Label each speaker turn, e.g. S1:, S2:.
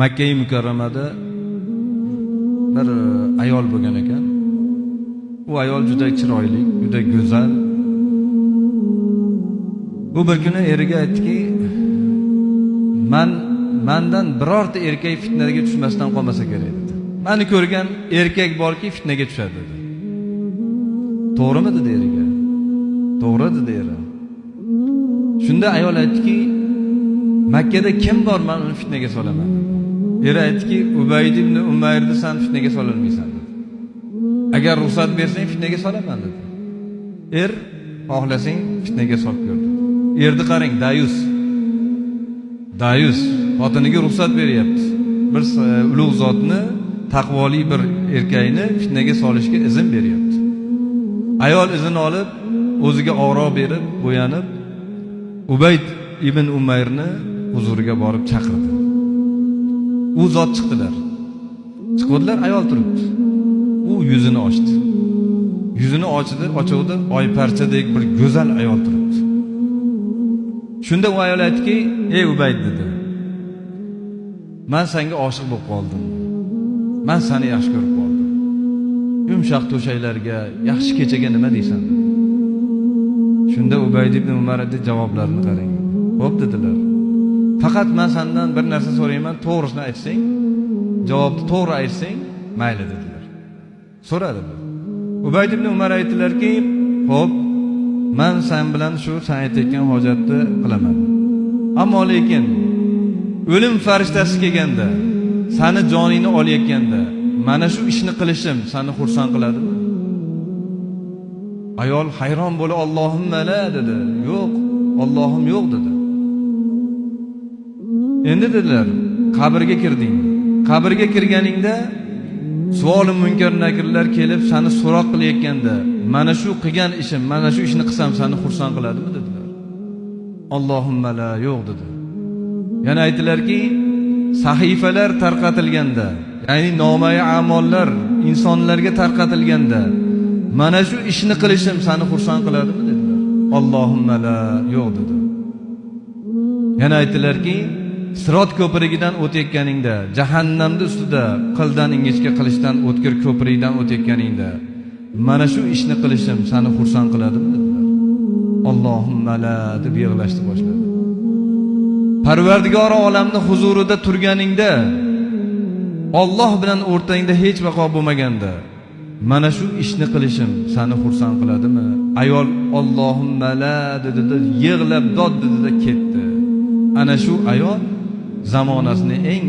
S1: Makkai Mukarramada bir ayol bo'lgan ekan. U ayol juda chiroyli, juda go'zal. U bir kuni eriga aytdiki, "Mandan birorta erkak fitnaga tushmasdan qolmasa kerak", dedi. "Mani ko'rgan erkak borki, fitnaga tushadi", dedi. "To'g'rimi?" dedi eriga. "To'g'ri", dedi eri. Shunda ayol aytdiki, "Makkada kim bor, man uni fitnaga solaman?" dedi. Eri aytdiki, "Ubayd ibn Umayrni san fitnaga sololmaysan", dedi. "Agar ruxsat bersang, fitnaga solaman", dedi. Er, "Xohlasang, fitnaga solib ko'r", dedi. Erni qarang, dayus. Dayus xotiniga ruxsat beryapti. Bir ulug' zotni, taqvoli bir erkakni fitnaga solishga izn beryapti. Ayol izn olib, o'ziga oro berib, bo'yanib, Ubayd ibn Umayrni huzuriga borib chaqirdi. U zot chiqdilar. Chiqdilar, ayol turibdi. U yuzini ochdi. Yuzini ochdi, ochuvdi, oyparchadek bir go'zal ayol turibdi. Shunda u ayol aytdiki, "Ey Ubayd", dedi. "Man senga oshiq bo'lib qoldim. Man seni yaxshi ko'rib qoldim. Yumshoq to'shaklarga, yaxshi kechaga nima deysan?" dedi. Shunda Ubayd ibn Umar aytdi, javoblarini qarang. "Xo'p", dedilar. "Faqat men sendan bir narsa so'rayman, to'g'risini aytsang, javobni to'g'ri aytsang, mayli", dedilar. "So'ra", dedilar. Ubayd ibn Umar aytdilarki, "Xo'p, man sen bilan shu sen aytayotgan hojatni qilaman. Ammo lekin o'lim farishtasi kelganda, sani joningni olayotganda, mana shu ishni qilishim seni xursand qiladimi?" Ayol hayron bo'lib, "Allohimma la", dedi. "Yo'q, Allohim, yo'q", dedi. "Endi", dedilar, "qabrga kirding. Qabrga kirganingda savoli munkar nakirlar kelib seni so'roq qilayotganda, mana shu qilgan ishim, mana shu ishni qilsam seni xursand qiladimi?" dedilar. "Allohimma la, yo'q", dedi. Yana aytdilarki, sahifalar tarqatilganda, ya'ni nomai a'mollar insonlarga tarqatilganda, mana shu ishni qilishim seni xursand qiladimi?" dedilar. "Allohimma la, yo'q", dedi. Yana aytdilarki, sirot ko'prigidan o'tayotganingda, jahannamni ustida qildan ingichka qilichdan o'tkir ko'prikdan o'tayotganingda, mana shu ishni qilishim seni xursand qiladimi?" dedilar. "Allohimma la", deb yig'lashni boshladi. Parvardigori olamni huzurida turganingda, Olloh bilan o'rtangda hech vaqo bo'lmaganda, mana shu ishni qilishim seni xursand qiladimi? Ayol "Allohimma la" dedi, yig'lab dod dedida ketdi. Ana shu ayol zamonasini eng